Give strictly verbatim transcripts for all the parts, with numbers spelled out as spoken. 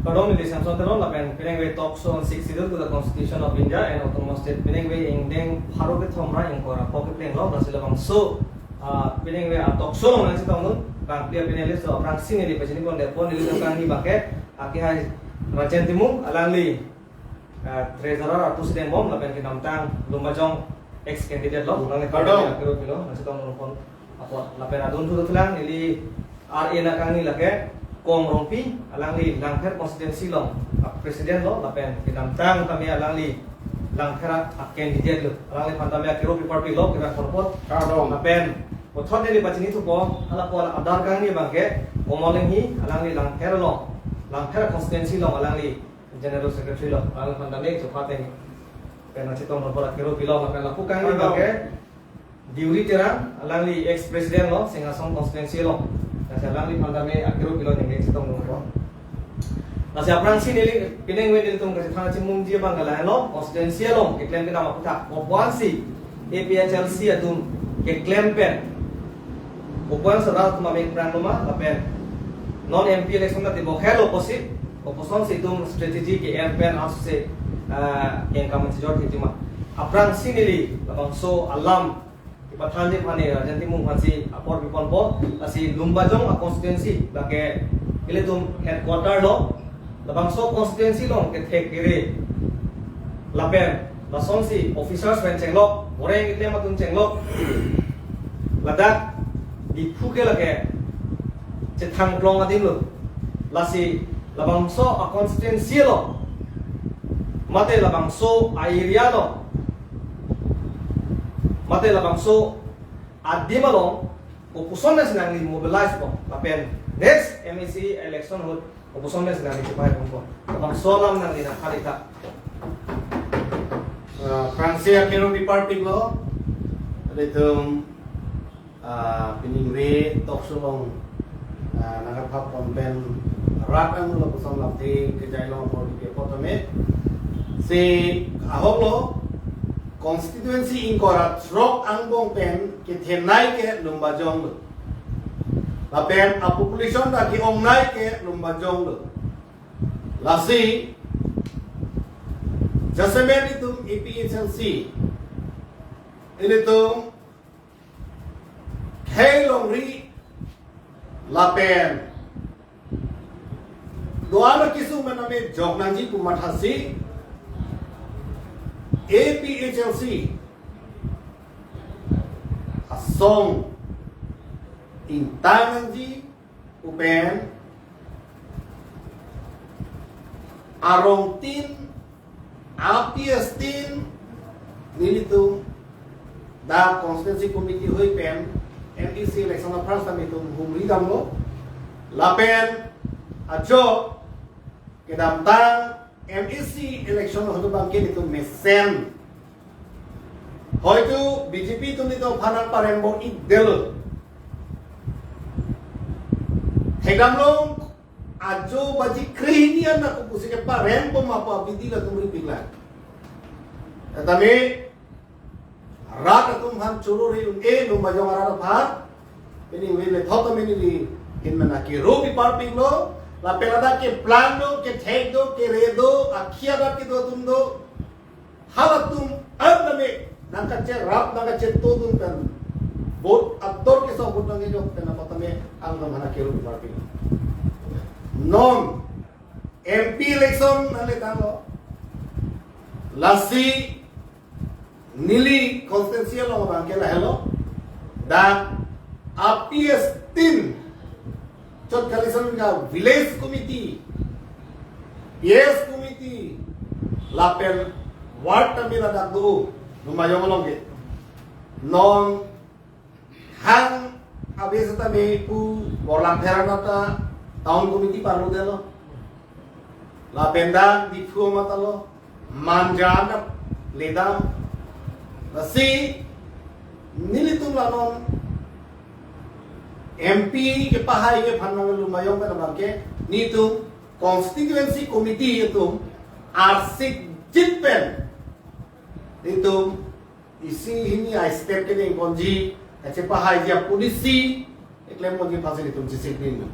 Kardom, neli Samson Teron, lapen penang ave talk show on Sixth Schedule to the Constitution of India and Autonomous State. Penang ave ingdeng pharo kethom ra ingkoi ra phongo kepleng lo, lasi labangso, ah, penang ave a talk show along nangchetongdun, bang pia panelist lo, aphrangsi neli pachini pon depo, nelitum kangni abangke, akehai Rajen Timung, alangli, ah, treasurer apusi deng bom, lapen kedamtang Lumbajong ex candidate lo, alangli Kardom. Akero pilo, nangchetongdun pon apot, lapen adun thu thulang, neli R A nangkangni lake Kong Rongpi, alangli Langpher constituency along a president lo, lapen kedamtang tame alangli Langpher a candidate lo, alangliphan tame akero piparpik lo, kevang pon apot. Kardom. Lapen puthot neli pachini thupo, hala apot adar kangni abangke Komol Enghi, alangli Langpher along, Langpher constituency along alangli general secretary lo, alangliphan tame chopha teng pen nangchetongdun apot akero pilo, lapen lapu kangni Kardom. Abangke Deuri Terang, alangli ex president lo, Singhason constituency lo. Lasi alangliphan tame akero pilo neli chetongdun apot. Lasi aphrangsi neli penang ave nelitum kachethan chimumji abang ke lahenlo, constituency along keklem kedam aphuthak, kopuan si A P H L C atum keklem pen, kopuan si rat atum amei prang lo ma, lapen non M P election ta tebok helo pusi, kopuson si itum strategy ke-en pen aso si, ah, kengkam chijor thekji ma. Aphrangsi neli labangso alam kepathanji aphan ne Rajen Timung aphansi apor piponpo, lasi Lumbajong a constituency lake ilitum headquarter lo, labangso constituency along kethek kere, lapen lasonsi officers pen chenglok, boreng item atum chenglok, ladak Diphu ke lake chethang klong adim lo. Lasi labangso a constituency along, mate labangso a area along, mate labangso adim along, kopuson pensi nangli mobilize po, lapen next M A C election ahut kopuson pensi nangli chepahai ponpo, labangso alam nangli nangkali ta. Ah, aphrangsi akero piparpik lo, ilitum, ah, penang ave talk show along, ah, nangkepha pon pen rat angno lapuson lamthe kejai long apor kepi apot tame. Si ahok lo, constituency ingkoi ra throk angbong pen kethenei ke Lumbajong lo. Lapen a population ta ke-ongnei ke Lumbajong lo. Lasi jasemet itum A P H L C, ilitum khei longri lapen do-an akesung pen ame jok nangji pu mathasi A P H L C asong ingtang nangji pu pen arong tin, A P S tin, nelitum dak constituency committee hoi pen M A C election aphrang sitame itum humri damlo. Lapen ajo kedamtang M A C election ahut abangke nelitum mesen. Hoito B J P atum nelitum aphan parem bor-idetlo. Thekdam long, ajo baji krehini an ako pusi keparem bom apa bidi latum ripiklang. Tame rat atum aphan choro ri un-e Lumbajong arat aphan. Penang ave le thot tame neli hin mena kero piparpik lo. Lapen ladak keplang do, kethek do, kere do, akhi adat kedo atum do. Halatum an tame nangkacherap, nangkachetongdun pen vote ador kesok vote nangkejok pen apot tame angdam hana kero piparpik. Non M P election nangle tanglo. Lasi neli constituency along abangke lahelo. Dak A P S tin chot kalisan ka village committee, P S committee, lapen ward tame ladak do, Lumbajong along ke. Non hang abis tame pu Borlangpher anat ta town committee parlodetlo. Lapen dak Diphu amat lo, Manja anat ledam. Lasi nelitum la non M P kepahai ke aphan nang Lumbajong pen abangke nelitum constituency committee atum arsik jit pen nelitum isi hini a step kedeng ponji, kachepahaiji a policy keklem ponji aphansi nelitum chesik ding.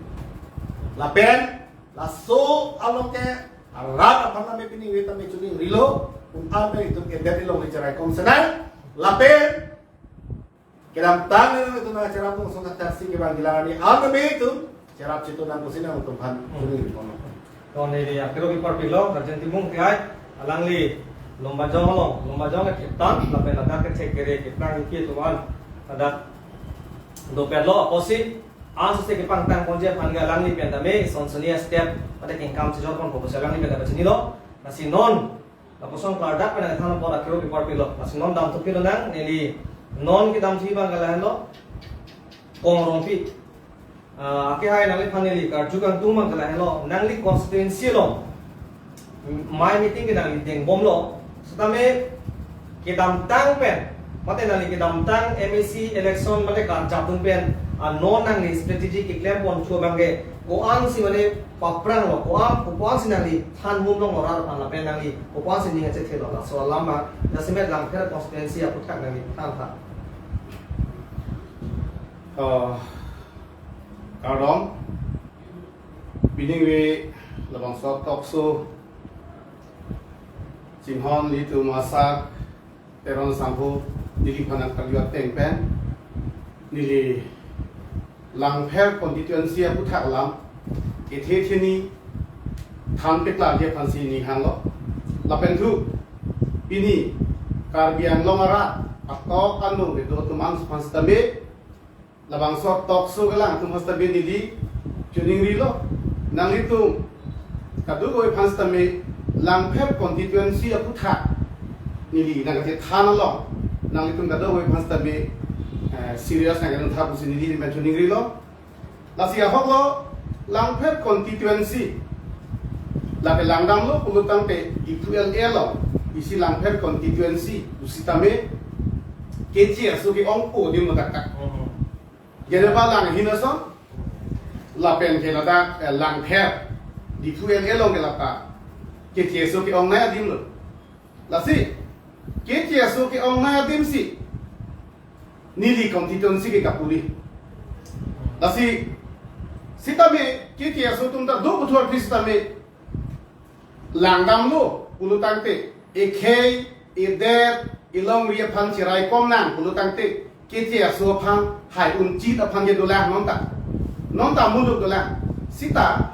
Lapen Laso along ke arat aphan tame pini ave tame chuning rilo, un-an me itum edet ilong le cherai kom senang, lapen kedamtang nelitum nangcherap nung song kacharsi kevang gilang arni an me itum cherap chitu nang kusi nangtum aphan chuning ri kom. To neli akero kepar pilo, Rajen Timung T I, alangli Lumbajong along, Lumbajong ke theptan, lapen ladak kethek kere keplang iki atum an, ladak dopetlo apotsi, ansose kepangtang ponji aphan ke alangli pen tame, sonsoni a-step, mate kengkam chejor ponpo pusi alangli pen tame chinilo, lasi non, lapuson klardak pen than apot akero kepar pilo, lasi non damthu pilo nang, neli non kedamthu abang ke lahenlo, Kong Rongpi. Ah, akehai nangliphan neli karju kangtung abang ke lahenlo, nangli constituency along mai meeting ke nangli dengbomlo, setame kedamtang pen, mate nangli kedamtang M A C election mate karjap atum pen, ah, non nangli strategy keklem ponthu abang ke, ko-ansi mane papranglo, ko-an, ko-ansi nangli than humlonglo rat aphan lapen nangli ko-ansi ning achethelo, laso alam abang, jasemet Langpher constituency aphuthak nangli than tha. Ah, kardom, pini ave labangso talk show chinghon ilitum asak Teron Sangho neliphan nangkarju ateng pen, neli Langpher constituency aphuthak alam, kethe theni than peklarji aphansi ning hanglo. Lapen thu, pini Karbi Anglong arat atok anu kedo atum an aphan setame, labangso talk show kelang atum aphan setame neli chuning rilo. Nanglitum kadokave aphan setame Langpher constituency aphuthak neli nangkachethan along, nanglitum kadokave aphan setame, eh, serious nangkachethan pusi neli pen chuning rilo. Lasi ahoklo, Langpher constituency, lake langdamlo pulo tangte Diphu L A along isi Langpher constituency pusitame keche aso ke-ongpo adim lo tak tak. General lang hin ason, lapen ke ladak, eh, Langpher, Diphu L A along ke lata keche aso ke-ongnei adim lo. Lasi keche aso ke-ongnei adim si neli constituency ke kapuri. Lasi setame keche aso atum ta do puthot pi setame langdamlo pulo tangte, ekhei, edet, elongri aphan cherai kom nang pulo tangte, keche aso aphan hai unchit aphan ke dolang nonta. Nonta muluk dolang. Seta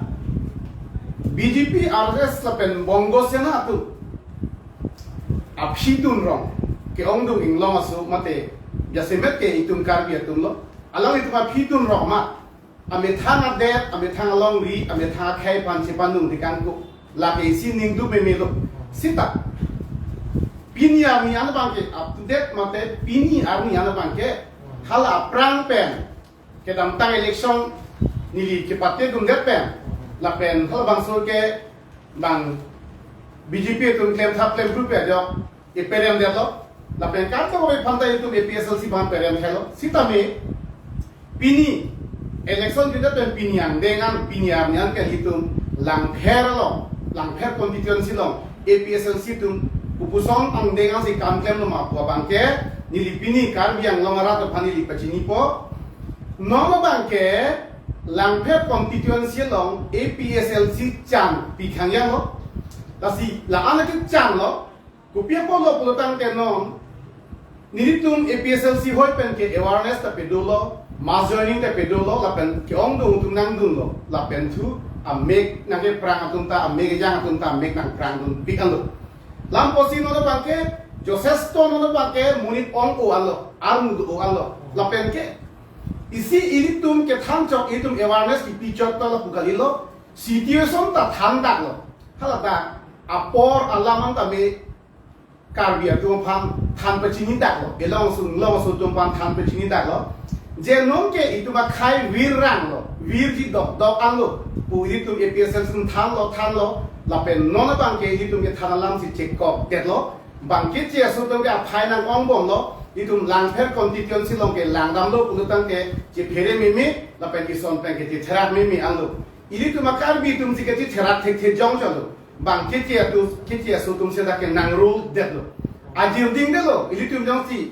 B J P, R S S lapen Bongo Sena atum aphidun rong ke-ongdung inglong aso mate jasemet ke itum Karbi atum lo. Alanglitum aphidun rong ma, amethang adet, amethang alongri, amethang akhei aphan chepandung tikangku, lake isi ningduk memelo. Seta pini arni an abang ke up to date mate pini arni an abang ke hala aphrang pen kedamtang election neli kepatedundet pen, lapen halabangso ke bang B J P atum klemthap klemphru pen ajok eperemdetlo. Lapen kadokave aphanta itum A P H L C aphan perem thelo. Setame pini election kita pen pini angdeng an, pini arni an ke itum Langpher along, Langpher constituency along A P H L C atum kopuson angdeng ansi kam klemlo ma pu abang ke neli pini Karbi Anglong arat aphan neli pachinipo. Non abang ke Langpher constituency along A P H L C chang pi khangyang lo. Lasi la-an kechang lo. Kopi apotlo pulo tangte non nelitum A P H L C hoi pen ke awareness ta pedolo, mass joining ta pedolo, lapen ke-ongdung atum nangdunlo, lapen thu amek nangkeprang atum ta, amek ejang atum ta amek nangprangdun pik anlo. Lam apotsi non abang ke, Joseph Stone non abang ke monit ong-o anlo, armu do-o anlo. Lapen ke isi ilitum kethan chok, ilitum awareness kipi chok ta lapu kalilo, situation ta thandaklo. Haladak apor alam an tame Karbi atum aphan than pachinidaklo, elong aso inglong aso atum aphan than pachinidaklo. Je non ke itum akhei vir ranglo, virji dokdok anlo pu ilitum A P H L C atum thanlo, thanlo, lapen non abang ke ilitum kethan alam si chekokdetlo. Bang keche aso atum ke aphai nang-ongbomlo, itum Langpher constituency along ke langdamlo pulo tangte chephere meme, lapen ison pen ke chetherak meme anlo. Ilitum a-Karbi atum si ke chetherak thekthe jongchotlo. Bang keche atum, keche aso atum seta ke nangrudetlo. Ajir dingdetlo, ilitum jongsi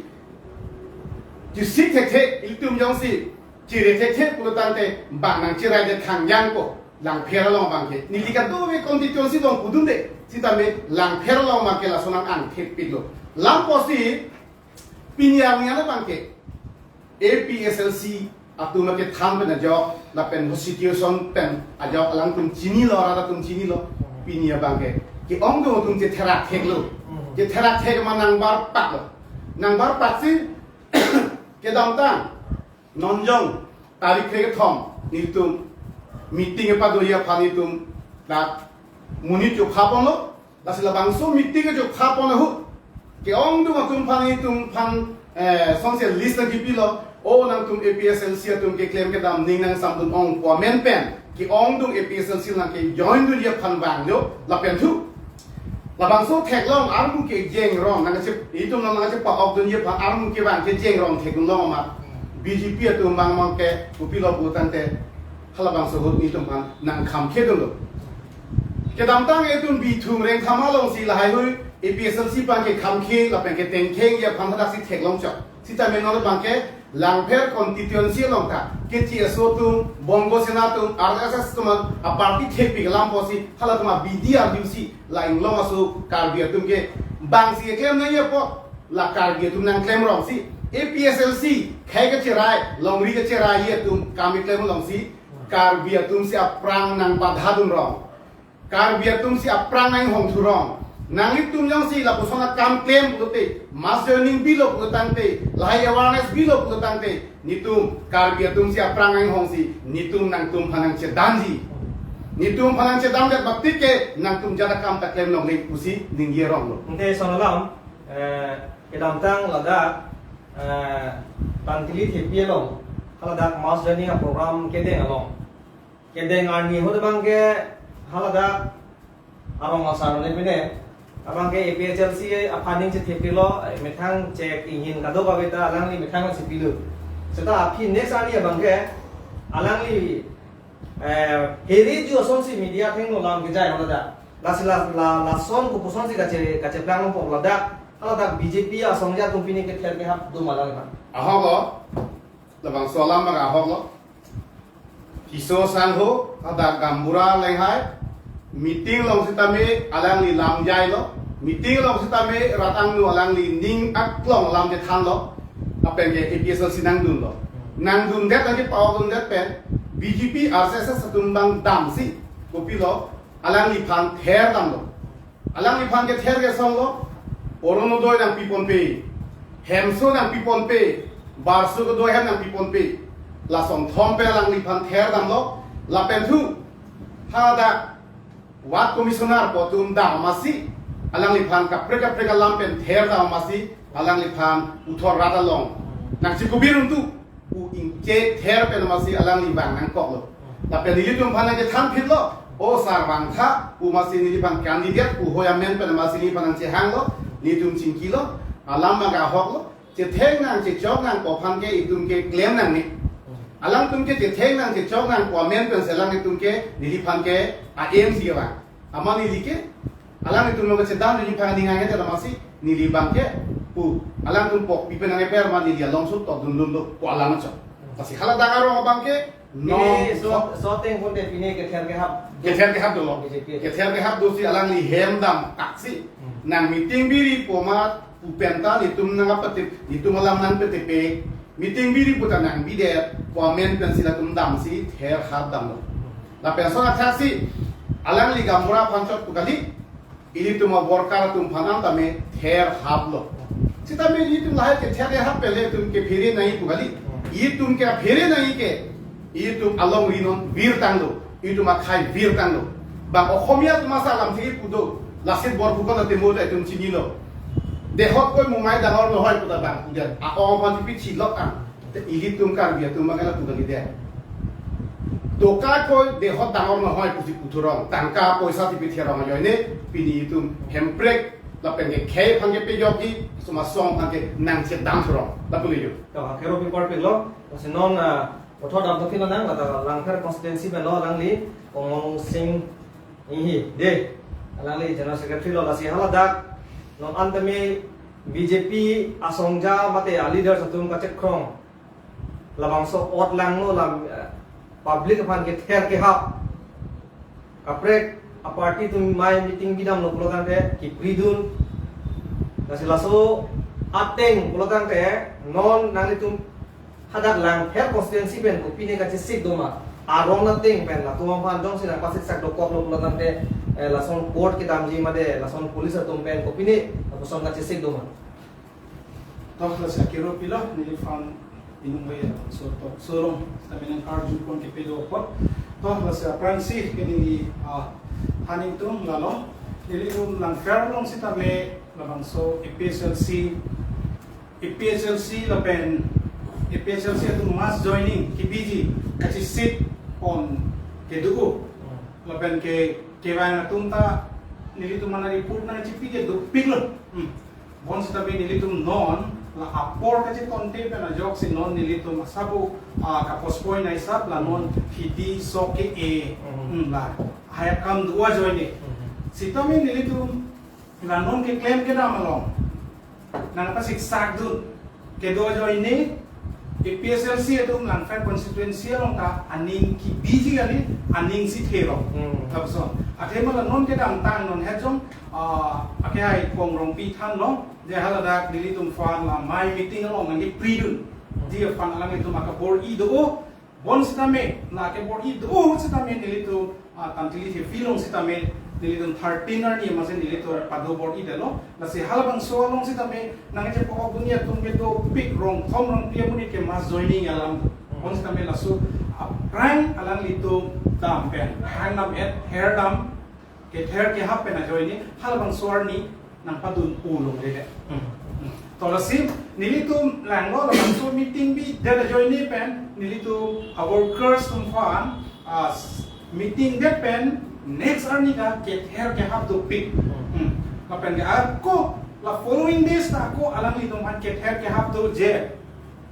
chesik thekthe, ilitum jongsi chere thekthe pulo tangte bang nangcheraidet khangyangpo. Langpher along abangke, neli kadokave constituency along pudunde, sitame Langpher along abangke lason nang angthek pik lo. Lam apotsi pini arni an abangke A P H L C atum kethan pen ajok lapen ho situation pen ajok alangtum chinilo, rat atum chinilo. Pini abangke ke-ongdung atum chetherak thek lo. Chetherak thek ma nangbar pak lo. Nangbar pak si kedamtang non jong tarik krekethom nelitum meeting kepadoji aphan nelitum dak monit chokha ponlo. Lasi labangso meeting chokha pon ahut ke-ongdung atum aphan, nelitum aphan, eh, sonsi list nangkipilo. O nangtum A P H L C atum keklem kedam ning nangsamdun ong pu amen pen ke-ongdung A P H L C nangkejoin dunji aphan vanglo lapen thu labangso theklong armu kejeng rong nangchep, itum nang nangchepa-ok dunji aphan armu kevang kejeng rong theklong amat B J P atum bang mang ke kopilo pu tangte halabangso ahut nelitum aphan nangkhamkhe dunlo. Kedamtang itum Bithung Rengthama alongsi lahaihui A P H L C abangke khamkhe lapen ketengkhengji aphan hadaksi theklong chok. Sitame non abangke Langpher constituency along ta kechi aso atum, Bongo Sena atum, R S S atum a-party thepik alam apotsi halatum abidi arjusi la-inglong aso Karbi atum ke bangsi keklem nangji apot la Karbi atum nangklem rongsi, A P H L C khei kacherai, longri kacherai atum kam keklem rongsi Karbi atumsi aphrang nangpadadun rong. Karbi atumsi aphrang nanghongthu rong. Nanglitum jongsi lapuson akam klem pulote, mass joining bilo pulo tangte, lahai awareness bilo pulo tangte, nelitum Karbi atumsi aphrang nanghongsi nelitum nangtum aphan nangchedamji. Nelitum aphan nangchedamdet baptik ke nangtum jat akam ta klem longle pusi ningje ronglo. Ante lason alam, eh, kedamtang ladak, eh, Tangtili thepi along, haladak mass joining aprogram kedeng along. Kedeng arni ahut abangke haladak arong asar ne pine abangke A P H L C aphan ning chethepilo, eh, methang chek inghin kadokave ta alangli methang chepilo. Seta aphi next arni abangke alangli, eh, phere ju asonsi media athengno lam kejai haladak. Lasi la, la, lason kopusonsi kache, kacheplang pok ladak. Haladak B J P asongja atum pine kether kehap do ma lang ma? Ahok lo. Labangso alam abang ahok lo. Kiso sangho hadak Gaonbura lenghai meeting along sitame alangli lam jailo. Meeting along sitame rat angno alangli ning aklong lam chethanlo. Lapen ke A P H L C nangdunlo. Nangdundet lagi pao dundet pen B J P R S S atum abang damsi kopilo alangliphan ther damlo. Alangliphan kether kesonglo, Orunodoi nangpiponpe, hemso nangpiponpe, barso kedoi hem nangpiponpe. Lason thom pen alangliphan ther damlo, lapen thu hadak ward commissioner pu atum dam amatsi alangliphan kaprek kaprek alam pen ther dam amatsi alangliphan puthot rat along nangchikubir untu pu ingke ther pen amatsi alangli vang nangkoklo. Lapen nelitum aphan nangchethan phitlo, o sar vangtha pu amatsi neliphan candidate pu hoi amen pen amatsi neliphan nangchehanglo, nelitum chingkilo, alam abang ahoklo, chetheng nang chechok nang pu aphan ke itum ke klem nangne. Alangtum ke chetheng nang chechok nang pu amen pensi alanglitum ke neliphan ke a-aim si vang. Amat neli ke alanglitum along kachedam neli aphan ning anghet amatsi neli abangke pu alangtum pok pipen nangkeper amat neli along sut tok dundun do pu alam chok. Lasi haladak arong abangke non ini so, so teng pun te pine kether kehap. Kether kehap dolo. B J P. Kether kehap dosi alangli hem dam taksi. Hmm. Nang meeting biri pu amat pu penta nelitum nangpatip, nelitum alam nangpatip pe. Meeting biri pu ta nangbidet pu amen pensi latum damsi ther hap damlo. Lapen lason athaksi alangli Gaonbura aphan chot pu kali, ilitum a-worker atum aphan tame ther haplo. Sitame ilitum lahai kether kehap pen ilitum kephere nangji pu kali. Ilitum kephere nangji ke, ilitum alongri non virtanglo. Itum akhai virtanglo. Bang Ohomia atum asa alamthe pu do. Lasit Borphukan atimo ta itum chinilo. Dehot koi mumai dangor nohoi pu ta bang pudet. A-ong aphan tipi chilok ang. Te ilitum Karbi atum bang ela pu kalidet. Doka koi dehot dangor nohoi pusi puthurong. Tangka poisa tipi therong ajoine pini itum Hemprek lapen ke khei aphan kepejokji, suma song aphan ke nangchedam thurong. Lapu le yo. To, hakero pi parpik lo. Lasi non, ah, Puthot dam tokhin nang, lata Langpher constituency pen lo alangli, Komol Sing Inghi, de. Alangli General Secretary lo, lasi haladak non an tame B J P asongja mate a-leaders atum kachekrong. Labangso ot langno lam, eh, public aphan kether kehap. Kaprek a-party atum amei meeting bidamlo pulo tangte kipridun. Lasi laso ateng pulo tangte non nanglitum hadak Langpher constituency pen kopine kachesik doma, aron ateng pen latum aphan jongsi nangpasiksak dokoklo pulo tangte, eh, lason court kedamji mate lason police atum pen kopine lapuson kachesik doma. To, lasi akero pilo, neliphan inung bai so to, so long, sitame nangkarjupon kepi do apot. To, lasi aphrangsi ke neli, ah, than ingtung lalo, nelitum Langpher along sitame labangso A P H L C, A P H L C lapen A P H L C atum mass joining kebiji kachesik pon kedo, lapen ke kevang atum ta nelitum mane report nangchipi ke dopiklo. Hmm. Bonsitame nelitum non la apor kachetonthe pen ajoksi non nelitum asabo, ah, ka-postpone na isap la non hidi sok ke-e. Hmm. Hmm, la hai akam do ajoine. Hmm. Sitame nelitum la non keklem kedam along nangpasiksakdun kedo ajoine, A P H L C atum Langpher constituency along ta aning kebiji kali, aning si thero. Hmm. Lapuson. Athema la non kedamtang non hejong, ah, akehai Kong Rongpi thanlo, je haladak nelitum aphan la amei meeting along nangkipridunji aphan alanglitum akabor-i do. Bonsitame, la kebor-i do sitame nelitum, ah, tangtili the filong sitame nelitum thirteen arni masi nelitum pado bor-idetlo. Lasi halabangso along sitame nangchepokok dunia atum ke dopik, rong thom rong phli amonit ke mass joining alam. Hmm. Bonsitame laso aphrang alanglitum dam pen, hang dam-et, her dam, kether kehap pen ajoine halabangso arni nangpadun ulong dede. Hmm. Hmm. To lasi nelitum langlo labangso meeting bidet ajoine pen nelitum a-workers atum aphan, ah, s-, meeting det pen next arni ta kether kehap dopik. Hmm. Hmm. Lapen ke ako la following days ta ako alanglitum aphan kether kehap doje.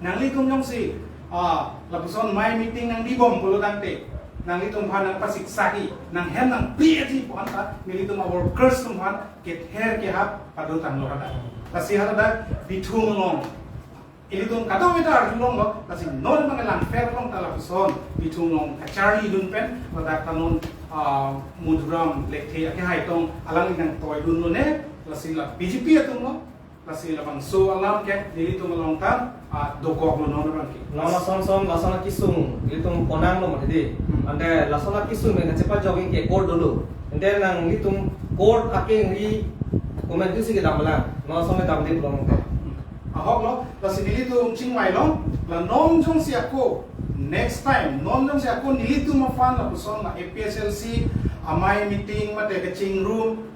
Nanglitum jongsi, ah, lapuson amei meeting nangbibom pulo tangte, nanglitum aphan nangpasiksaki, nanghem nangpleji pu-an ta nelitum a-workers atum aphan kether kehap padotanglo hadak. Lasi hadak Bithung along ilitum kadokave ta arjulonglo, lasi non mane Langpher along ta lapuson Bithung along kacharlidun pen, ladak ta non, ah, Madhuram Lekthe akehai tong alangli nangtoidunlone, lasi la B J P atumlo. Lasi labangso alam ke nelitum along ta, ah, dokoklo non abang ke. Non lason son, lason akesung ilitum konanglo mati di. Hmm. Ante lason akesung pen kachepajok ke court dolo. Ante nanglitum court akeng ri komantusi kedam lang. Non lason kedam di pulang ke. Hmm. Ahoklo, lasi nelitum chingvailo, la non jongsi ako next time, non jongsi ako nelitum aphan lapuson la A P H L C amei meeting mate kachingrum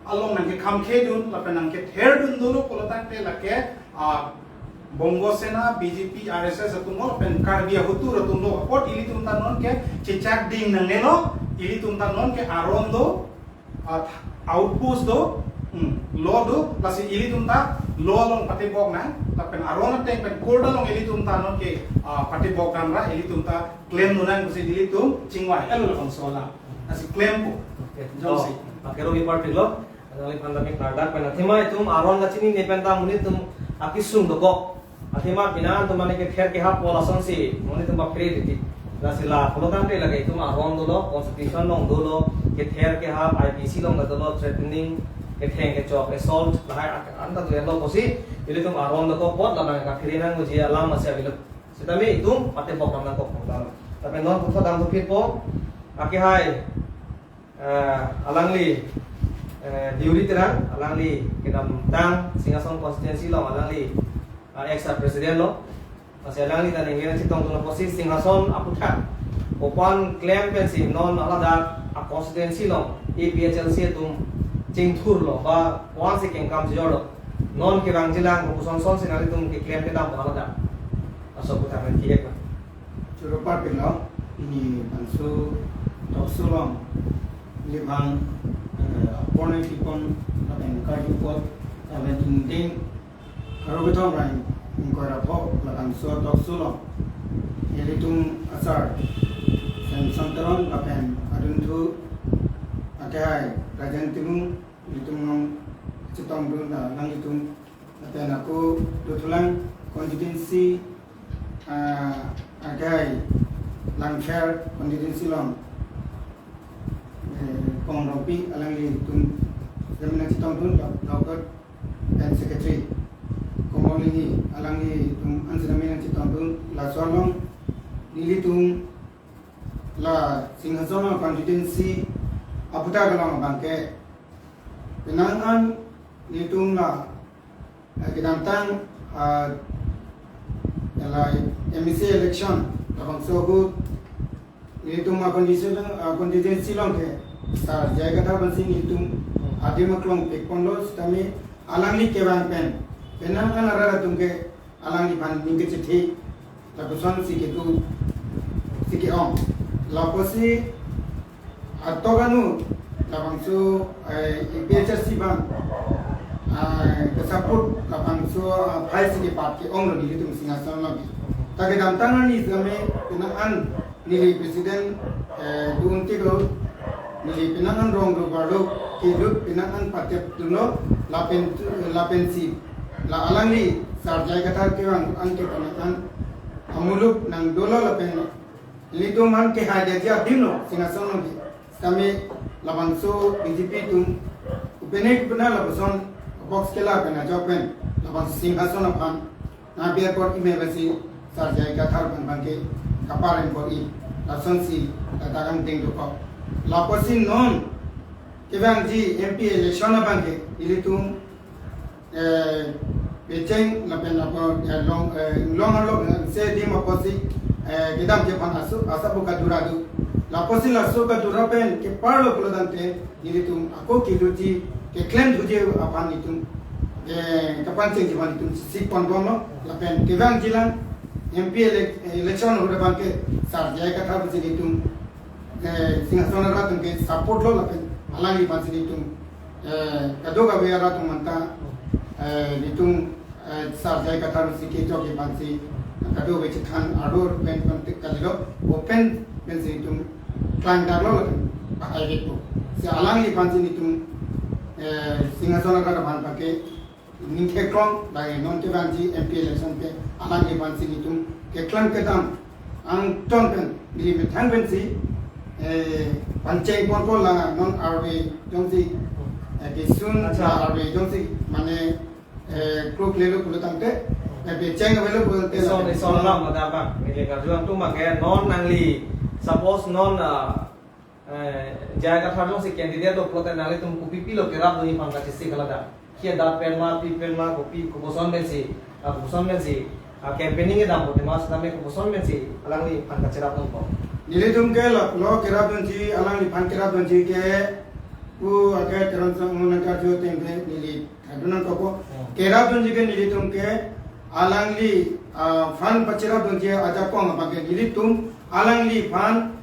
along nangkekhamkhedun lapen nangketherdun dolo pulo tangte lake, ah, Bongo Sena, B J P, R S S atumlo lapen Karbi ahutur atumlo apot ilitum ta non ke chechak ding nangnelo, ilitum ta non ke aron do, ah, outpost do, hmm, law do, lasi ilitum ta law along patibok nang, lapen aron ateng pen court along ilitum ta non ke, ah, patibok nangra, ilitum ta klemdun nang pusi ilitum chingvai-etlo labangso alam. Lasi klempo. Okay. Jongsi. Oh, pakai rogi party lo. Nangliphan ta mi klardak pen athema itum aron kachinine pen ta monit atum akesung dokok. Athema pini atum mane kether kehap pu lasonsi monit atum bapre titi. Lasi la pulo tangte lake itum aron dolo, constitution along dolo, kether kehap, I P C along dolo, threatening, ketheng kechok, assault, lahai ak-, anta tu elo pusi, ilitum aron dokok apot labang kaphere nangji alam masi avelo. Sitame itum patibok nangkok tanglo. Tapi non puthot dam thupitpo, akehai, eh, alangli, eh, Deuri Terang, alangli kedamtang Singhason constituency along alangli, eh, ex president lo. Lasi alangli ta ningkan chetongdun apotsi Singhason aputhak kopi-an klem pensi non haladak a-constituency along A P H L C atum chingthurlo, ba kopi-ansi kengkam chejorlo. Non kevangjilang kopuson sonsi nanglitum keklem kedam haladak. Laso aputhak nangkihek na. Choro parpiklo, pini bangso talk show along libang, eh, apor nangkipon lapen karju apot, lapen dingding, karo kethom ra ingkoi ra pho labangso talk show along ilitum asar Samson Teron lapen adunthu akehai Rajen Timung, ilitum along chetongdun, ah, nanglitum lapen ako dothulang constituency, ah, akehai Langpher constituency along, eh, Komrongpi alanglitum jamin nangchetongdun, Block, Block Head and Secretary Komrong Linghi alanglitum ansi jamin nangchetongdun, laso along nelitum la Singhason constituency aputhak along abangke penang an nelitum la eh, kedamtang, ah, la M A C election labangso ahut nelitum a-constituency, ah, constituency along ke Sar J I Kathar aphansi nelitum adim aklong pekponlo, sitame alangli kevang pen penang an arat atum ke alangliphan ning kachethe, lapuson si kedo, si ke-ong. Lapusi atok anu labangso, eh, A P H L C abang, ah, ke-support labangso, ah, phai si kepat ke-onglo nelitum Singhason lagi. Ta kedamtang arni sitame penang an neli president, eh, dun tiklo, neli penang an rong do barlo, kelut penang an patep dunlo, lapen, lapensi la alangli Sar J I Kathar kevang an ke penang an amuluk nangdolo lapen nelitum an kehai dia dia dimlo Singhason lagi. Sitame labangso B J P atum upene kupena lapuson box kela pen ajok pen labangso Singhason aphan nangpi apot ime basi Sar J I Kathar aphan abangke kapar apot i, lasonsi ladak angdeng dokok. Lapusi non kevangji M P election abangke ilitum, eh, pecheng lapen apo, eh, long, eh, long arlo, eh, se dim apotsi, eh, kedam kephan aso, asa buka dura do. Lapusi laso kadura pen keparlo pulotangte nelitum ako kedoji keklem thuji aphan nelitum, eh, kapanchengji aphan nelitum sik ponbomlo lapen kevangjilang M P elec-, election ahut abangke Sar J I Kathar aphansi nelitum, eh, Singhason arat atum ke-support lo lapen alangliphansi nelitum, eh, kadokave arat atum anta, eh, nelitum eh, Sar J I Kathar si kejokji aphansi kadokave chethan arlo pen pen tik kalilo, open pensi itum klangdaklo lapen pa-ai vekpo. Si alangliphansi nelitum, eh, Singhason arat aphan abangke ning theklong, bai non kevangji M P election ke alangliphansi nelitum keklang kedam angton pen neli methang pensi, eh, pancheng ponpo la non arve jongsi, eh, disun Acha. La arve jongsi mane eh, kruk lelo pulotangte, eh, pecheng avelo pulotangte Ison, lapen ison alam ada bang. Neli karju angtum abangke non nangli, suppose non, ah, eh, J I Kathar jongsi candidate do pulote nanglitum kopi pilo kerapdunji aphan kachesik halada. Kia da pen ma, pi pen ma, kopi koposon pensi, ah, koposon pensi, ah, campaigning kedam pute mas name koposon pensi alangliphan kacherapdunpo. Nelitum ke lo, lo kerapdunji, alangliphan kerapdunji ke, pu ake Teron Sangma nangkarju ateng ke neli kadun nangkokpo. Hmm. Kerapdunji ke nelitum ke alangli, ah, phan pacherapdunji ajakong abangke nelitum alangliphan,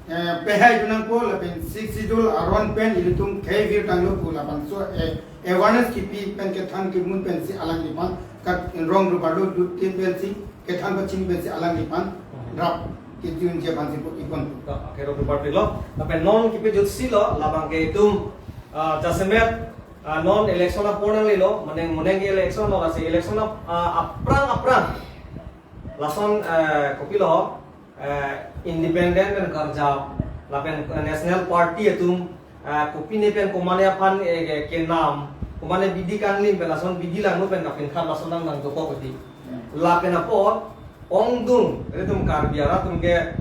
eh, pehai dun nangpo lapen Sixth Schedule aron pen ilitum khei virtanglo pu labangso, eh, awareness kipi pen kethan kimun pensi alangliphan kat rong rubar lo dut tin pensi kethan pachini pensi alangliphan Hmm. rap kejunji aphansi pu ipon. To, okay, rong rubar pilo. Lapen non kipi jutsi lo, labangke itum, ah, jasemet, ah, non election apor nanglelo, mane moneng ke election lo, lasi election ap-, ah, aphrang aphrang. Lason, eh, kopilo, eh, independent pen karjap, lapen national party atum, eh, kopine pen komane aphan, eh, ke, kenam, komane bidi kanglim pen lason bidi langno pen kapinkhat lason nang nangdokok ati. Lapen apot, ongdung, ilitum Karbi arat atum ke,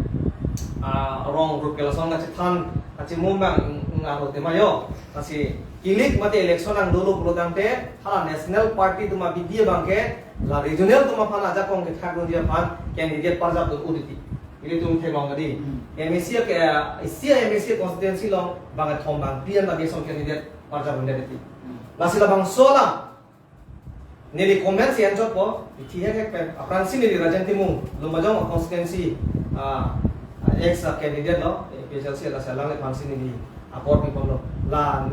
ah, rong rup ke lason kachethan, kachemum abang ngaro tema yo. Lasi kilik mate election nangdolo pulotangte, hala national party atum abidi abangke, la regional atum aphan ajakong kethakdunji aphan candidate parjapdun un titi. Ilitum themong kadi. Hmm. M A C ke, isi M A C constituency along bang thom bang phli an tadi ason candidate parjapdunde titi. Hmm. Lasi labangso alam neli comment si enchotpo, ithi hek hek pen, aphrangsi neli Rajen Timung, Lumbajong constituency, ah, ex candidate lo, A P H L C lasi alangliphansi neli apor piponlo. La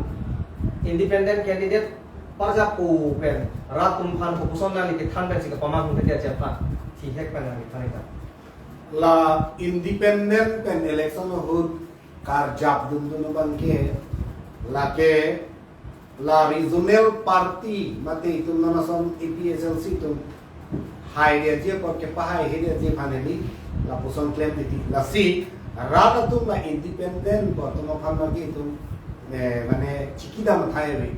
independent candidate parjappo pen, rat atum aphan kopuson nangli kethan pensi kapamang hum titi aja aphan, thi hek pen nangli than ita. La independent pen election ahut karjapdun dun abangke, lake la regional party mate itum non ason A P H L C atum hai dia je apot kepahai hai dia je aphan hedi lapuson klem titi. Lasi rat atum la independent pu atum aphan magi itum Eh, mane chiki dam athai ri.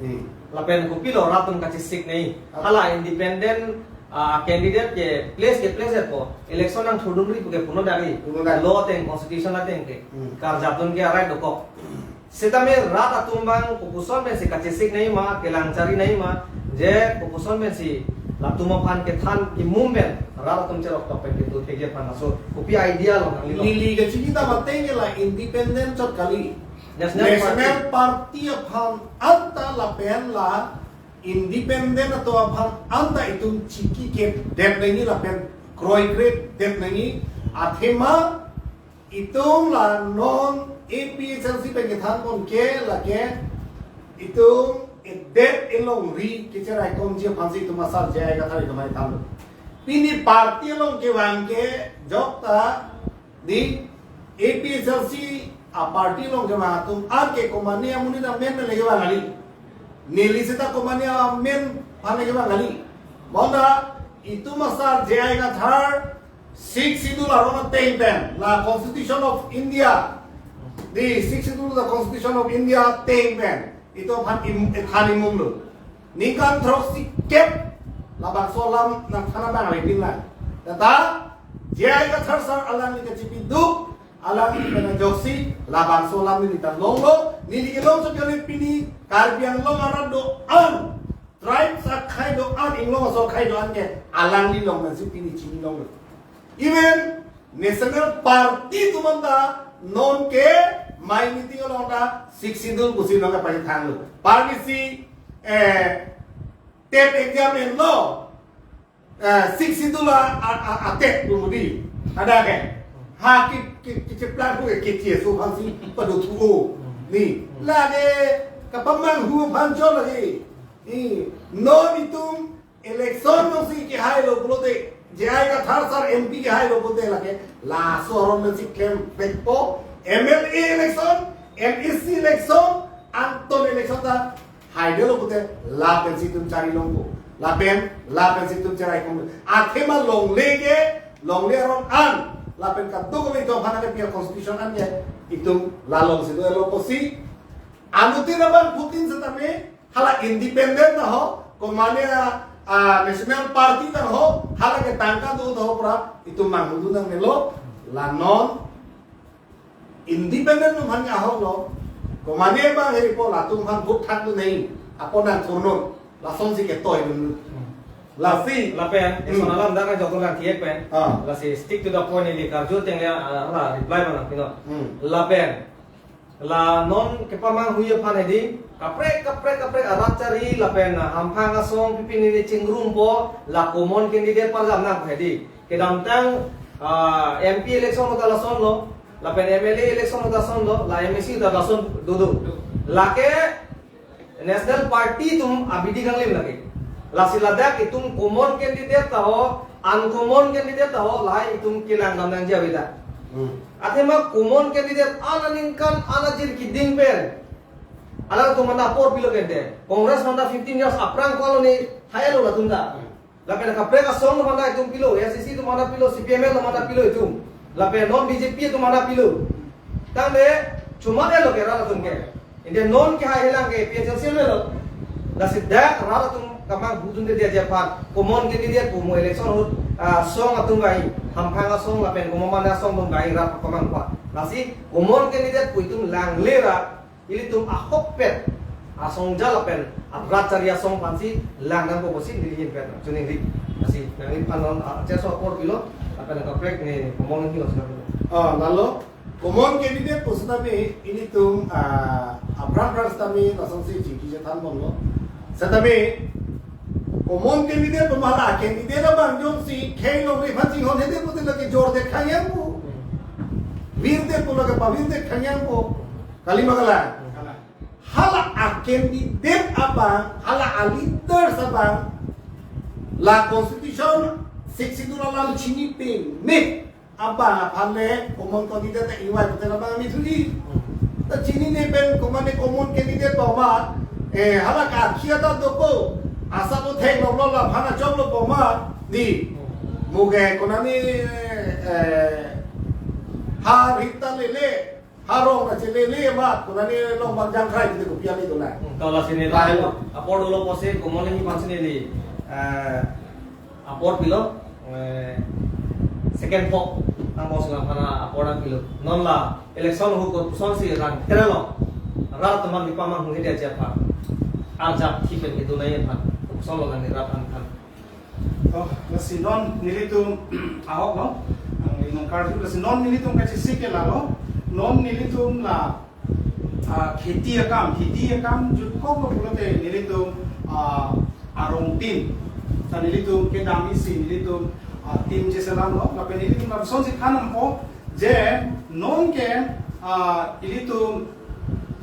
Eh. Lapen kopilo rat atum kachesik nei. Ah. Hala independent, ah, candidate ke place ke place po. Election nangthurdunri pu ke puno dari. Puno dari. Law ateng, constitution ateng ke. Hmm. Karjap atum ke arai dokok. Setame rat atum abang kopuson pensi kachesik nei ma, kelang chari nei ma, je kopuson pensi latum aphan kethan kimum pen rat atum cherok tok pen ketu thekji aphan laso kopi idea lo nanglilo. Neli kachini ta mateng ke la independent chot kali. National National Party. Party aphan anta lapen la independent atum aphan anta itum chiki kedet nangji lapen kroikredet nangji. Athema itum la non A P H L C pen kethan pon ke lake itum edet elongri kecherai komji aphansi itum asar J I Kathar itum aphan thanlo. Pini party along kevang ke jok ta di A P H L C a party along kevang atum anke komane amonit amen le kevang kali. Neli seta komane amen aphan le kevang kali. Bonta itum asar J I Kathar Sixth Schedule aron ateng pen, la Constitution of India, the Sixth Schedule, the Constitution of India ateng pen itum aphan im, than imum lo. Ningkan throksi kep labangso alam nangthan abang ave pin lang. Tata J I Kathar sar alangli kachipiduk, alangli pen ajoksi labangso alam neli ta longlo, neli kelong chot kali. Pini Karbi Anglong arat do-an, tribes akhei do-an, inglong aso akhei do-an ke alangli along pensi pini chini longlo. Even National Party atum anta non ke mai meeting along ta Sixth Schedule pusi non ke pakai thanglo. Party si, eh, TET exam enlo, eh, Sixth Schedule a, a, a, a TET pu modi. Ada ke? Ha ki, ki, ki cheplang pu ke, ki chi su aphansi pado thu-o. Ni, lake kapamanghu aphan chot lake. Ni, non itum election alongsi kehai lo pulote, J I Kathar sar M P kehai lo pulote lake laso aron pensi klem vekpo, M L A election, M A C election, anton election ta haidetlo pute lapensi itum chari longpo. Lapen, lapensi itum cherai kom. Athema longle ke, longle aron an. Lapen kadokave itum aphan ke pi a constitution an ke itum la alongsi dolo pusi. Anuttin abang Putin setame hala independent ta ho, komane a, a, national party ta ho, hala ke tangka do ta ho pura, itum manghudu nangnelo, la non independent atum aphan ahok lo, komane abang heri po latum aphan vote thakdun nai, apon nangthurnun, lasonsi ketoi dun. Lasi. Lapen, hmm, eson alam dak joton lang thiek pen. Ah. Lasi stick to the point ini karju teng ya, ah, la reply mana pino. Hmm. Lapen, la non kepamanghu aphan hedi, kaprek, kaprek, kaprek arat chari lapen, ah, hamphang asong pipin ini chingrumpo, la common candidate parjam nang hedi. Kedamtang, ah, M P election ta lason lo, lapen M L A election ta lason lo, la M A C ta lason dodo. Lake National Party atum abidi kanglim lake. Lasi ladak itum common candidate ta ho, uncommon candidate ta ho, lahai itum kelang dam nangji ave dak. Hmm. Athema common candidate an aningkan an ajir keding pen alangtum aphan apor pilo kente. Congress aphan ta fifteen years aphrang ko-an lo ne, hai lo latum ta. Hmm. Lapen kaprek asong atum aphan ta itum pilo, A I C C atum aphan ta pilo, C P I M L atum aphan ta pilo itum. Lapen non B J P atum aphan ta pilo. Tangte, chomane lo ke rat atum ke. India non kehai helang ke A P H L C lo. Lasi dak rat atum kemanghu dunde dia dia aphan. Common candidate pu mo election ahut, ah, asong atum gai. Hamphang asong lapen komoman asong atum gai rat kemanghu aphan. Lasi common candidate pu itum langle ra ilitum ahokpet asong jal lapen arat chari asong aphansi lang nangpo pusi neli ahin pen chuning ri. Lasi nangli aphan non, ah, cheso apor pilo lapen kaprek ne common candidate lo sila pilo. Ah, lalo common candidate pu setame ilitum, ah, aphrang phrang setame lasonsi chingki chethan bomlo. Setame common candidate pu ma la candidate abang jongsi khei longri aphan chinghon hedi pute lake jor det khang yangpo. Vir det pu lake pavir det khang yangpo. Kali ma kalang? Kalang. Hala a candidate abang, hala a leaders abang, la constitution Sixth Schedule alam chini peme abang aphan le common candidate ta ingvai pute labang ami thuji. Ta chinine pen komane common candidate pu ma, eh, hala ka akhia ta dopo, asa ko theklonglo la aphan achoklo pu ma, di. Muge konani, eh, ha rita lele, Harong kachelele ma, konane long bang jangkrai kiti kopi ami donai. Hmm, kalau sini lain, apor dolo posi, komon lagi pang sini di, eh, apor pilo, eh, second pok, ang bos nang pana apor nang pilo. Non la, election ahut kopuson si rang, terelo, rat teman di pamang hung dia japa. Arjap thipen itu nai pan, kopuson lo nang ni rat an pan. Oh, lasi non nelitum ahok lo. Ang inong karju lasi non nelitum kachesik ke lalo. Non nelitum la, ah, kheti akam, kheti akam jutkok lo pulote nelitum, ah, arong tin. Ta nelitum kedam isi nelitum, ah, tin cheselam lo. Lapen nelitum lapuson si than nangpo je non ke, ah, ilitum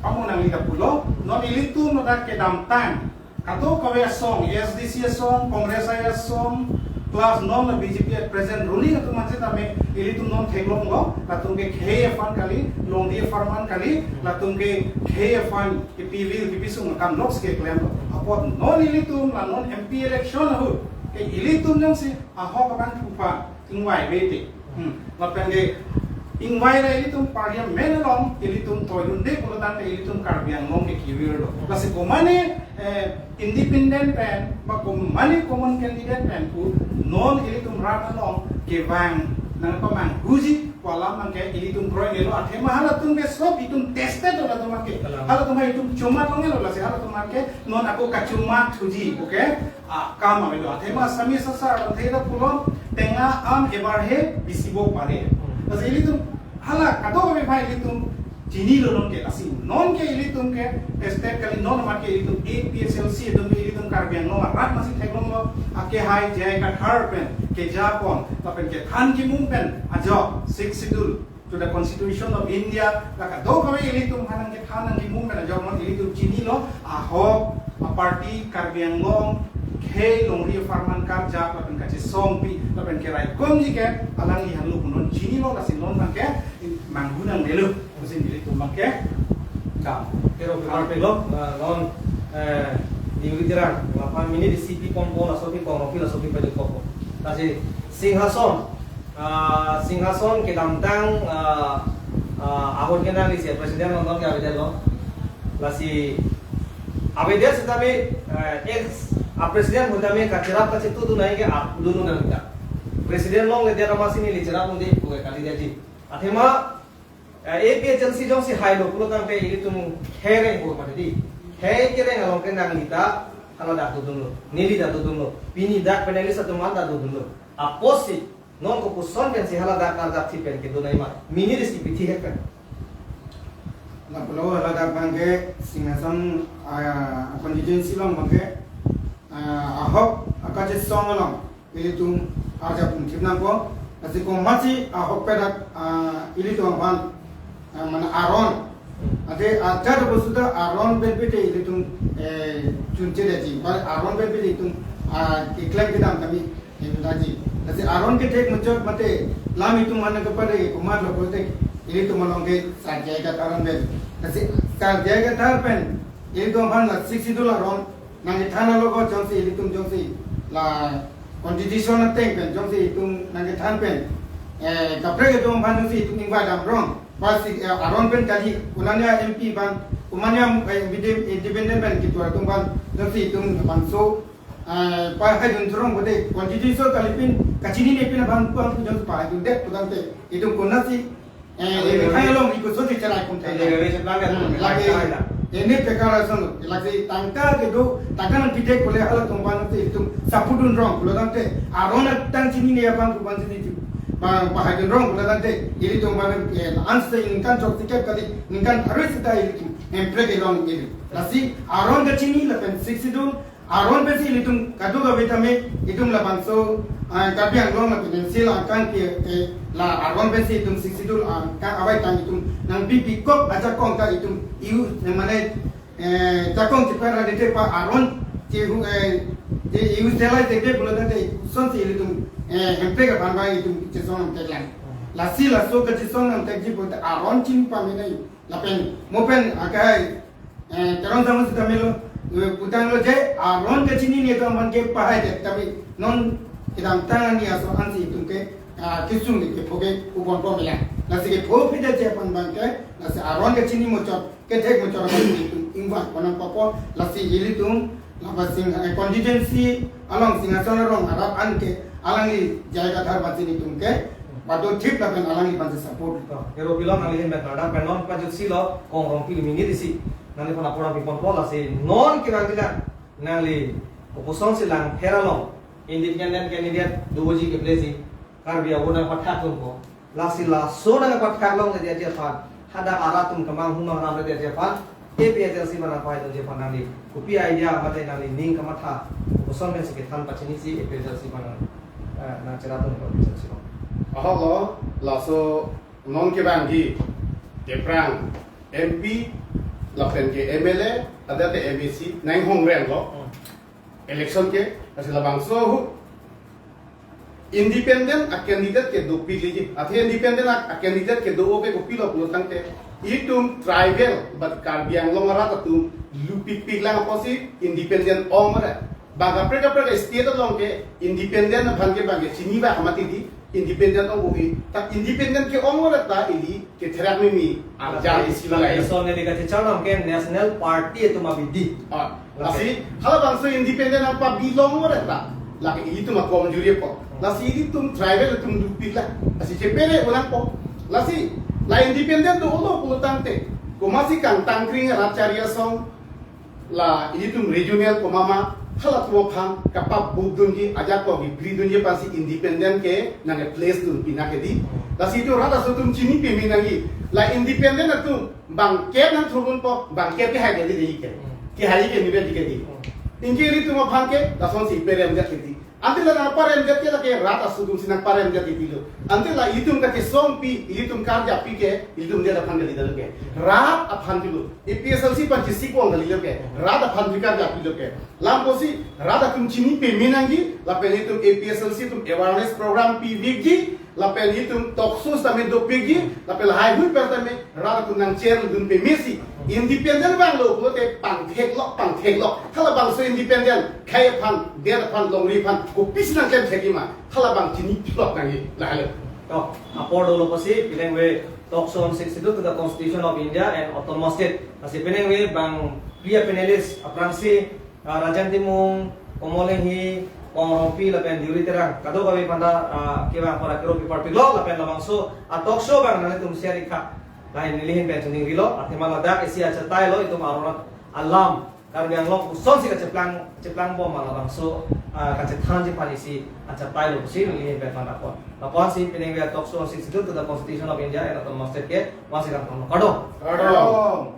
amo nangli ta pulo. Non ilitum lo ta kedamtang kadokave asong, A S D C asong, Congress asong, plus non la B J P at present ruling atum ansi tame ilitum non theklonglo, latum ke khei aphan kali, longri apharman kali, latum ke khei aphan ke P V, ke pisung kam loks ke klemlo. Apot non ilitum la non M P election ahut ke ilitum jongsi ahok abang pupa ingvai vete. Hmm. Lapen ke ingvai ra ilitum parliament along ilitum toidunde pulo tangte ilitum Karbi Anglong ke kiwir lo. Lasi komane, eh, independent pen, ba komane common candidate pen pu non ilitum rat along kevang nangpamanghuji pu alam nang ke ilitum kroinelo athema halatum ke sob itum tested lo latum ke. Kalang. Halatum itum chomat longe lo lasi halatum ke non ako kachomat huji, okay? Ah, kam ave do. Athema sami sasar, athema pulo, tenga am ebar he, bisibo pare. Lasi ilitum, hala, kadokave ilitum chinilo non ke, lasi non ke ilitum ke, step kali non mat ke ilitum A P H L C, ilitum ke ilitum Karbi Anglong, rat masi theklonglo, ake hai J I Kathar pen, kejapon, lapen kethan kimum pen, ajok, Sixth Schedule to the Constitution of India, la kadokave ilitum hanang kethan nang kimum pen ajok non ilitum chinilo, ahok, aparty, Karbi Anglong, khei longri apharman karjap, lapen kachesongpi, lapen keraikomji ke, alangli hanglo pu non chinilo, lasi non bang ke, manghu nangnelo, pusi ilitum bang ke, kam. Kero ke parpelo, eh, non, eh, diuri dirang, lapan minit di C P pon pon, laso pi kong, laso pi pajut pon pon. Lasi Singhason, ah, Singhason kedamtang, ah, ah, ahut ke nangli si president nonton ke avedet lo. Lasi avedet setame, eh, ex, ah, president ahut tame kacherap kachetudun nai ke, ah, dunu nang kita. President longledet amatsi neli cherap un-e pu ke kali dia ji. Athema, eh, A P H L C jongsi hailo pulo tangte ilitum khei reng pu mati di. Khei kereng along ke nangli ta hala dak dodunlo. Neli dak dodunlo. Pini dak panelis atum an dak dodunlo. Apotsi non kopuson pensi hala dak arjap thi pen kedun nai ma. Mini di si pithi hek pen. Lapulo hala dak bang ke Singhason, ah, constituency along bang ke, ah, ahok akachesong along ilitum arjap un thip nangpo. Lasi komatsi ahok pedak, ah, ilitum aphan, ah, mane aron. Ate ajat bosuta aron pen pete ilitum, eh, chunche daji. Ba aron pen pete itum, ah, keklem kedam kami, eh, daji. Lasi aron kethek muchot mate lam itum mana kepada komat lo kote ilitum along ke Sir J I Kathar aron pen. Lasi Sir J I Kathar pen ilitum aphan la Sixth Schedule aron nangkethan alo ko jongsi ilitum jongsi la constitution ateng pen jongsi itum nangkethan pen, eh, kaprek itum aphan jongsi itum ingvai damrong. Pasi, eh, aron pen kali, konane M P aphan, konane, eh, independent pen ketuar atum aphan jongsi itum bangso, eh, pahaidun throng bote constitution kalipin kachinine pin aphan pu jongsi pahaidundet pu tangte itum konatsi Eh, eh, eh, hai along iko so di cherai kum eh, thai. Eh, eh, eh, eh, Hmm, lagi, lagi, eh, ini pekara sono, lagi tangka kedo, tangka nangpidek pule halatum aphan te itum sapudun rong, pulo tangte, aron atang chinine aphan pu aphan chini itum, ba, pahaidun rong, pulo tangte, ilitum aphan, eh, anse ningkan chok tiket kali, ningkan pharo sita ilitum, emprek elong ili. Lasi, aron kachini lapen Sixth Schedule, aron pensi ilitum kadokave tame itum labangso, ah, Karbi Anglong lapen N C L angkang ke, eh, la aron pensi itum Sixth Schedule angkang avaitang itum nangpipi kok ajakong ta itum iu, eh, mane, eh, jakong chipara dete pa aron chihu, eh, chi iu selai dete pulo tangte sonsi ilitum, eh, hemprek aphan ba itum chesong nangteklang. Lasi laso kachesong nangtekji pulote aron chini pamenai lapen mo pen akai Eh, Teron Samus kami lo, eh, putang lo je, aron kachini ni atum aphan ke pahai je, tapi non kedamtang ani aso ansi itum ke, ah, kesung ni ke phoke ubon pom ya. Lasi kepho phi det aphan abangke, lasi aron kechini muchot, kethek muchot abang ilitum ingvai ponang papo, lasi ilitum, laba sing, eh, constituency along Singhason arong arat anke, alangli jai kathar bangsi ilitum ke, bado thip lapen alangli bangsi support. To, kero pilon nangli hem bet nada pen non pajut si lo, Kong Rongpi minit isi. Nangliphan apor nangpiponpo, lasi non kevang dilang, nangli kopuson si Langpher along independent candidate doji keplesi, Karbi awo nangpathak atumpo. Lasi laso nangpathak longledet aphan, hadak arat atum kemang humang ramledet aphan, A P H L C aphan nangpahai dunji aphan nangli kopi idea mate nangli ning kamatha, koson pensi kethan pachini si A P H L C aphan nang, eh, nangcherap dunpo A P H L C aphan. Ahok lo, laso non kevangji, kephrang M P, lapen ke M L A, adate M A C, nang hong reng lo. Hmm. Election ke, lasi labangso ahut independent a candidate ke dopik lagi. Athe independent a, a candidate kedo-o ke kopilo pulotangte, itum tribal, but Karbi Anglong arat atum lupikpik lang apotsi independent ong re. Bang kaprek kaprek state along ke independent aphan ke bang kechini ba amat di independent ong-oi. Ta independent ke-ong re ta ili ketherak mimi arjan isi lo lai. Election neli kachechar lam ke national party atum abidi. Ah, lasi halabangso independent nangpabi long re ta, lake ilitum akomjuri po. Lasi ilitum tribal atum dopik la. Lasi chepere unangpo. Lasi la independent dolo pulotangte, komatsi kangtangkring rat chari asong, la ilitum regional komama, halatum aphan kapabuk dunji, ajak ko bibri dunji aphansi independent ke nangkeplace dun pina ke di. Lasi itum rat aso atum chini peme nangji. La independent atum bangkep nangthurdunpo, bangkep ke hai ke di ke. Ke hai ke ni di ke di. Anke ilitum aphan ke lasonsi peremdet ke di. Ante la nangparemdet ke lake rat aso atumsi nangparemdet pilo. Ante la itum kachesongpi, ilitum karjapi ke, ilitum det aphan kali dalo ke. Rat aphan pilo. A P H L C aphan chesik ong kali lo ke. Rat aphan pi karjapi lo ke. Lam apotsi rat atum chini peme nangji, lapen itum A P H L C atum awareness program pivekji, lapen itum talk shows tame dopikji, lapen lahai hui per tame rat atum nangcherdun pemesi. Independent vanglo pulote pangtheklok, pangtheklok. Halabangso independent, khei aphan, det aphan, longri aphan, kopisi nangklemthekji ma. Halabang chini pilok nangji, lahelo. To, apor dolo apotsi, pineng we talk show on Sixth Schedule to the Constitution of India and Autonomous State. Lasi pineng we bang pria panelist, aphrangsi, ah, Rajen Timung, Komol Enghi, Kong Rongpi lapen Deuri Terang. Kadokave aphanta, ah, kevang apor kero pipar piklok lapen labangso a talk show abang nanglitum share ik tha. Lahai neli ahin pen chiningrilo, athema ladak isi achatai lo itum aron alam Karbi Anglong kosonsi kacheplang, cheplang bom ma labangso, ah, kachethanji aphan isi achatai lo pusi neli ahin pen phan apor. Lapuansi pineng we a talk show on Sixth Schedule to the Constitution of India and Autonomous State ke, pusi kangton lo. Kardom. Kardom.